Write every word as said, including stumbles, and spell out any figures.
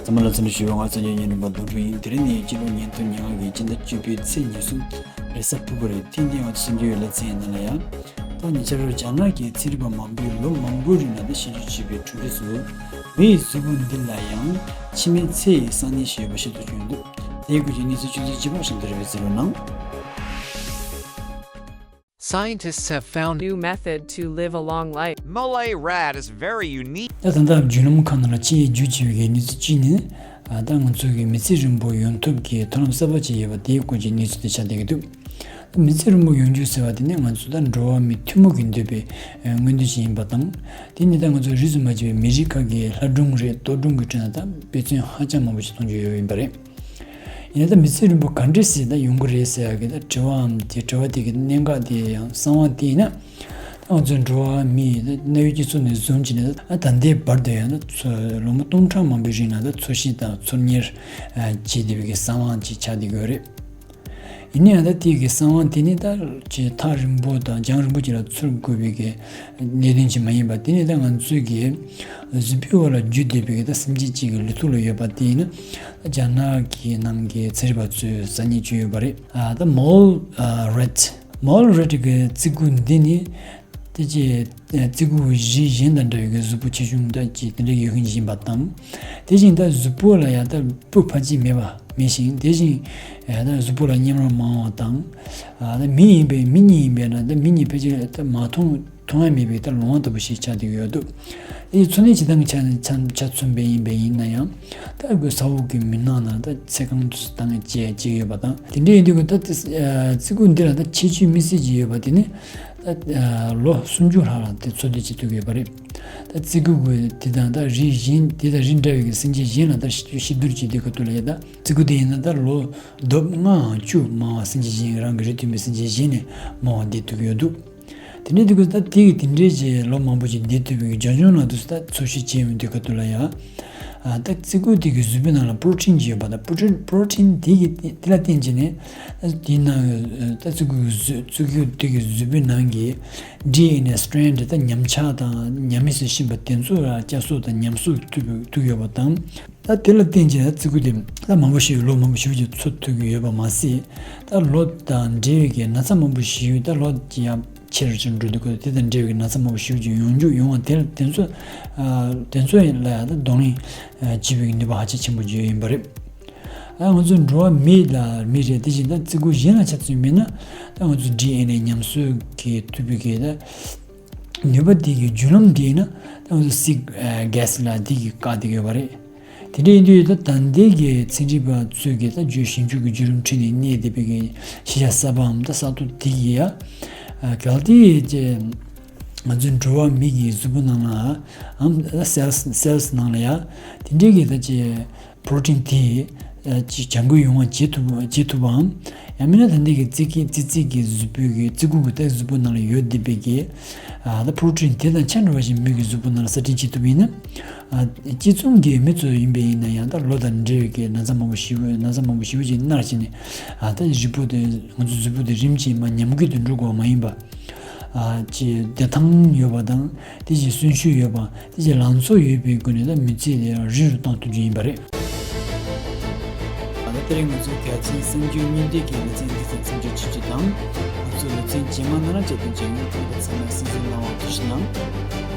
ཚང་མ་ལ་འཚམས་འདྲི་ཞུ་བ། ང་ཚོ་ཉན་ཉན་རིན་པ་རྡོ་གྲུ་ཡིན། དེ་རིང་ནི་སྤྱི་ལོ་ཉིས་སྟོང་ཉེར་ལྔ་གི་སྤྱི་ཟླ་བཅུ་པའི་ཚེས་ཉེར་གསུམ་རེས་གཟའ་ཕུར་བུ་རེད། ཐེངས་འདིའི་ང་ཚོ་གསར་འགྱུར་ལེ་ཚན་ཡིན་ནང་ལ་ཡང་། ད་ཉེ་ཆར་རྒྱ་ནག་གི་ཚན་རིག་པ་མང་པོས་ལོ་མང་པོའི་རིང་ལ་ད་ཞིབ་འཇུག་བྱས་པའི་གྲུབ་འབྲས་སུ། མིའི་གཟུགས་པོ་འདི་ལ་ཡང་འཆི་མེད་ཚེ་ཡི་སང་ཉིན་ཞེས་པ་ཤེས་རྟོགས་བྱུང་འདུག་དེའི་སྐོར་གྱི་གནས་ཚུལ་ཆུང་ཙག་ཅིག་པ་ཤིན་ཏུ་རེ་བའི་ཟེར་བ་ནང་། Scientists have found new method to live a long life. Malay rat is very unique. ད་ད་ལྟ་བརྒྱུད་ལམ་ཁག་ནང་ལ་ཆེས་རྒྱུས་ཆེ་བའི་གནས་ཚུལ་གཅིག་ནི། ད་ང་ཚོ་གི་མི་ཚེ་རིང་པོ་ཡོང་ཐབས་ཀྱི་ཐབས་ལམ་གསར་པ་ཅིག་ཡོད་པ་དེའི་སྐོར་གྱི་གནས་ཚུལ་དེ་ཆགས་བསྡད་ཀྱི་འདུག་མི་ཚེ་རིང་པོ་ཡོང་རྒྱུ་ཟེར་བ་དེ་ནི་ང་ཚོ་ད་འགྲོ་བ་མི་ཐུན་མོང་གི་འདོད་པའི་མངོན་འདོད་ཅིག་ཡིན་པ་དང་། དེ་ནི་ད་ང་ཚོ་རིས་སུ་མ་ཆད་པའི་མི་རིགས་ཁག་གི་ལྷ་སྒྲུང་རེད། རྟོག་སྒྲུང་གི་ཁྲོད་ན་ད་དཔེ་མཚོན་ཧ་ཅང་མང་པོ་ཞིག་མཐོང་རྒྱུ་ཡོད་ཡིན་པ་རེད། ཡིན་ན་ད་མི་ཚེ་རིང་པོ་ག་འདྲས་སེ་ད་ཡོང་གི་རེད་ཟེར་ཡག་གི་ད་དྲི་བའམ་དེ་དྲི་བ་དེ་གི་གནད་འགག་དེ་ཡང་གསང་བ་དེ་ཡིན་ན། ད་ང་ཚོའི་འགྲོ་བ་མིའི་ད་གནའ་བོའི་སྤྱི་ཚོགས་ནས་བཟུང་བྱས་ནས་ད་ད་ལྟའི་བར་དུ་ཡང་ད་ཚོ་ལོ་ངོ་སྟོང་ཕྲག་མང་པོའི་རིང་ལ་ད་འཚོ་ཞིང་དང་ཚོར་གཉེར་བྱེད་བསྡད་པའི་གི་གསང་བ་ཅིག་ཆགས་བསྡད་ཀྱི་ཡོད་རེད། ཡིན་ན་ཡང་ད་དེའི་གི་གསང་བ་དེ་ནི་ད་ཅིག་ཐག་རིང་པོ་དང་རྒྱང་རིང་པོ་ཅིག་ལ་ཚུར་འགོད་པའི་གི་གནད་དོན་ཅིག་མ་ཡིན་པ། དེ་ནི་ད་ང་ཚོའི་གི་གཟུགས་པོའི་འོག་ལ་རྒྱུ་བསྡད་པའི་གི་ད་སེམས་ཅན་གཅིག་གི་ལུས་ཐོག་ལ་ཡོད་པ་དེ་ཡིན་ན། རྒྱ་ནག་གི་ནང་གི་ཚན་རིག་པ་ཚོས་གསར་རྙེད་བྱུང་ཡོད་པ་རེད། ཨ་ད་mole rat, mole rat གི་ཙི་གུ་འདི་ནི་དེ་ཅི་ཙི་གུ་རིགས་གཞན་དང་འདྲ་བའི་གི་གཟུགས་པོ་ཆེ་ཆུང་འདྲ་ཅིག་དེ་འདྲ་ཡོད་མཁན་ཅིག་ཡིན་པ་དང་། དེ་བཞིན་ད་གཟུགས་པོ་ལ་ཡང་ད་སྤུ་ཕལ་ཆེར་མེད་པ་མེད་ཞིང་། དེ་བཞིན་ད་གཟུགས་པོ་ལ་མཉམ་རུབ་མང་བ་དང་། ཨ་ད་མི་ཡིན་པས་མི་གཉིས་ཡིན་པས་ན་ད་མི་གཉིས་ཕལ་ཆེར་ད་མ་མཐོང་མཐོང་ཡ་མེད་པའི་ད་ལོང་བ་ལྟ་བུ་ཞིག་ཆགས་བསྡད་ཀྱི་ཡོད་འདུག་དེ་འཚོ་གནས་བྱེད་སྟངས་ཆ་ཆ་ཆ་མཚོན་པ་ཡིན་པ་ཡིན་ན་ཡང་། ད་ཁོའི་ས་འོག་གི་མི་སྣ་ནང་ད་ཚེ་གང་དུ་བཏང་བྱས་བྱས་ཡོད་པ་དང་། དེ་འདྲ་ཡིན་དུས་ད་ཙི་ཙི་གུ་འདི་ལ་ད་ཁྱད་ཆོས་དམིགས་བསལ་ཅིག་ཡོད་པ་དེ་ནི། ད་ལོ་སུམ་ཅུ་ལྷག་ལ་དེ་འཚོ་སྡོད་བྱེད་ཐུབ་ཀྱི་ཡོད་པ་རེད། ད་ཙི་གུ་གུ་དེ་དང་ད་རིགས་གཞན་དེ་དང་རིགས་འདྲ་བའི་གི་སེམས་ཅན་གཞན་ལ་ད་ཤི་ཤི་བསྡུར་བྱེད་དུས་ག་དུས་ལ་ཡ་ད་ཙི་གུ་དེ་ཡིན་ན་ད་ལོ་ལྡོག་ལྔའམ་བཅུ་མང་བ་སེམས་ཅན་གཞན་རང་གི་རིགས་མཐུན་པའི་སེམས་ཅན་གཞན་ནས་མང་བ་བསྡད་ཐུབ་ཀྱི་ཡོད་འདུག་དེ་འདྲའི་དུས་ཀྱི་ད་དེ་གི་དེ་འདྲའི་ཅིག་ལོ་མང་པོ་ཅིག་བསྡད་ཐུབ་པའི་རྒྱ་ལྗོངས་ནང་དུ་ད་འཚོ་བཞིན་བྱས་ཡོང་དུས་ག་དུས་ལ་ཡ། ཨ་ད་ཙི་གུ་དེ་གི་གཟུགས་པོའི་ནང་ལ་པྲོ་ཊིན་ཅིག་ཡོད་པ་དང་། པྲོ་ཊིན་པྲོ་ཊིན་དེ་གི་དེ་ལ་བརྟེན་བྱས་ནས། དེའི་ནང་ད་ཙི་གུ་གི་གཟུགས་ཙི་གུ་དེ་གི་གཟུགས་པོའི་ནང་གི་ཌི་ཨེན་ཨེ་སི་ཊེན་ཌི་ད་ཉམས་ཆག་དང་ཉམས་མེད་བཟོ་བཞིན་པ་དེ་ཚོ་ལ་བསྐྱར་གསོ་དང་ཉམས་གསོ་ཐུབ་ཐུབ་ཡོད་པ་དང་། ད་དེ་ལ་བརྟེན་བྱས་ཙི་གུ་དེ་ད་མང་པོ་ཞིག་ལོ་མང་པོ་ཞིག་ཅིག་འཚོ་ཐུབ་ཀྱི་ཡོད་པ་མ་ཟད། ད་ལོ་དང་འབྲེལ་བའི་གི་ན་ཚ་མང་པོ་ཞིག་ད་ལོ་ཡང་ཆེ་རུ་ཆེ་རུ་འགྲོ་དུས་ཁོ་དེ་དང་འབྲེལ་བའི་ན་ཚ་མང་པོ་ཞེ་པོ་ཅིག་ཡོང་རྒྱུ་ཡོང་བ་དེ་དེ་ཚོ་ཨ་དེ་ཚོ་ལ་ཡང་ད་གདོང་ལེན་བྱེད་པའི་ནུས་པ་ཧ་ཅང་ཆེན་པོ་ཅིག་ཡོད་ཡིན་པ་རེད། ཨ་ང་ཚོ་འགྲོ་བ་མི་ལ་མི་རེད། དེ་བཞིན་ད་ཙི་གུ་གཞན་ལ་ཆ་མཚོན་པ་ཡིན་ན། ད་ང་ཚོ་ཌི་ཨེན་ཨེ་ཉམས་གསོ་གི་ཐུབ་པའི་གི་ད་ནུས་པ་དེ་གི་བརྒྱུད་ལམ་དེ་ཡིན་ན། ད་ང་ཚོ་སིག་གྷེ་སི་ལ་དེ་གི་བཀག་བསྡད་ཡོད་པ་རེད། དེ་འདྲ་ཡིན་དུས་ད་ད་ལྟའི་གི་ཚན་རིག་པ་ཚོས་གི་ད་བརྗོད་ཞིབ་འཇུག་གི་བརྒྱུད་རིམ་ཁྲོད་ནས་གནས་བསྡད་པའི་གི་ཤེས་བྱ་གསར་པའམ་ད་གསར་གཏོད་དེ་གི་ཡ། ཨ་གལ་ཏེ་ཅེ་ང་ཚོའི་འགྲོ་བ་མི་གི་གཟུགས་པོ་ནང་ལ་ཨམ་ད་སེལ་སི་སེལ་སི་ནང་ལ་ཡ། དེ་འདྲའི་གི་ད་ཅེ་པྲོ་ཊིན་དེ་ཨ་ཅེ་བྱ་འགུལ་ཡོང་བ་བྱེད་ཐུབ་བྱེད་ཐུབ་པའམ། ཡང་མིན་ན་ད་ལྟའི་གི་ཙི་གི་ཙི་ཙི་གི་གཟུགས་པོའི་གི་ཙི་གུ་གི་ད་གཟུགས་པོ་ནང་ལ་ཡོད་བསྡད་པའི་གི་ཨ་ད་པྲོ་ཊིན་དེ་དང་ཆ་འདྲ་བ་ཞིག་མི་གི་གཟུགས་པོ་ནང་ལ་གསར་སྐྲུན་བྱེད་ཐུབ་ཡིན་ན། ཨ་གཅིག་མཚུངས་ཀྱི་མི་ཚོ་ཡིན་པ་ཡིན་ན་ཡང་ད་ལོ་དང་འབྲེལ་བའི་གི་ན་ཚ་མང་པོ་ཞེ་པོ་ན་ཚ་མང་པོ་ཞེ་པོ་ཅིག་མནར་བྱས་ནས། ཨ་ད་གཟུགས་པོ་དེ་ང་ཚོ་གཟུགས་པོ་དེ་རིམ་གྱིས་མར་ཉམས་རྒུད་དུ་འགྲོ་དགོས་པ་མ་ཡིན་པ། ཨ་ཅེ་བདེ་ཐང་ཡོད་པ་དང་། དེ་བཞིན་གསོན་ཤུགས་ཡོད་པ། དེ་བཞིན་ལང་ཚོ་ཡོད་པའི་སྒོ་ནས་ད་མི་ཚེ་དེ་རིང་རུ་གཏོང་ཐུབ་རྒྱུ་ཡིན་པ་རེད། ད་ལྟ་དེ་རིང་ང་ཚོའི་གལ་ཆེན་གསར་འགྱུར་སྙིང་བསྡུས་ཀྱི་ལེ་ཚན་འདི་ཙམ་མཚམས་འཇོག་བྱེད་རྒྱུ་དང་། ང་ཚོའི་ལེ་ཚན་རྗེས་མ་ནང་ལ་མཇལ་དུ་མཇལ་ཡོང་། ཁྱེད་ཚང་མས་གསན་གཟིགས་གནང་བར་ཐུགས་རྗེ་གནང་།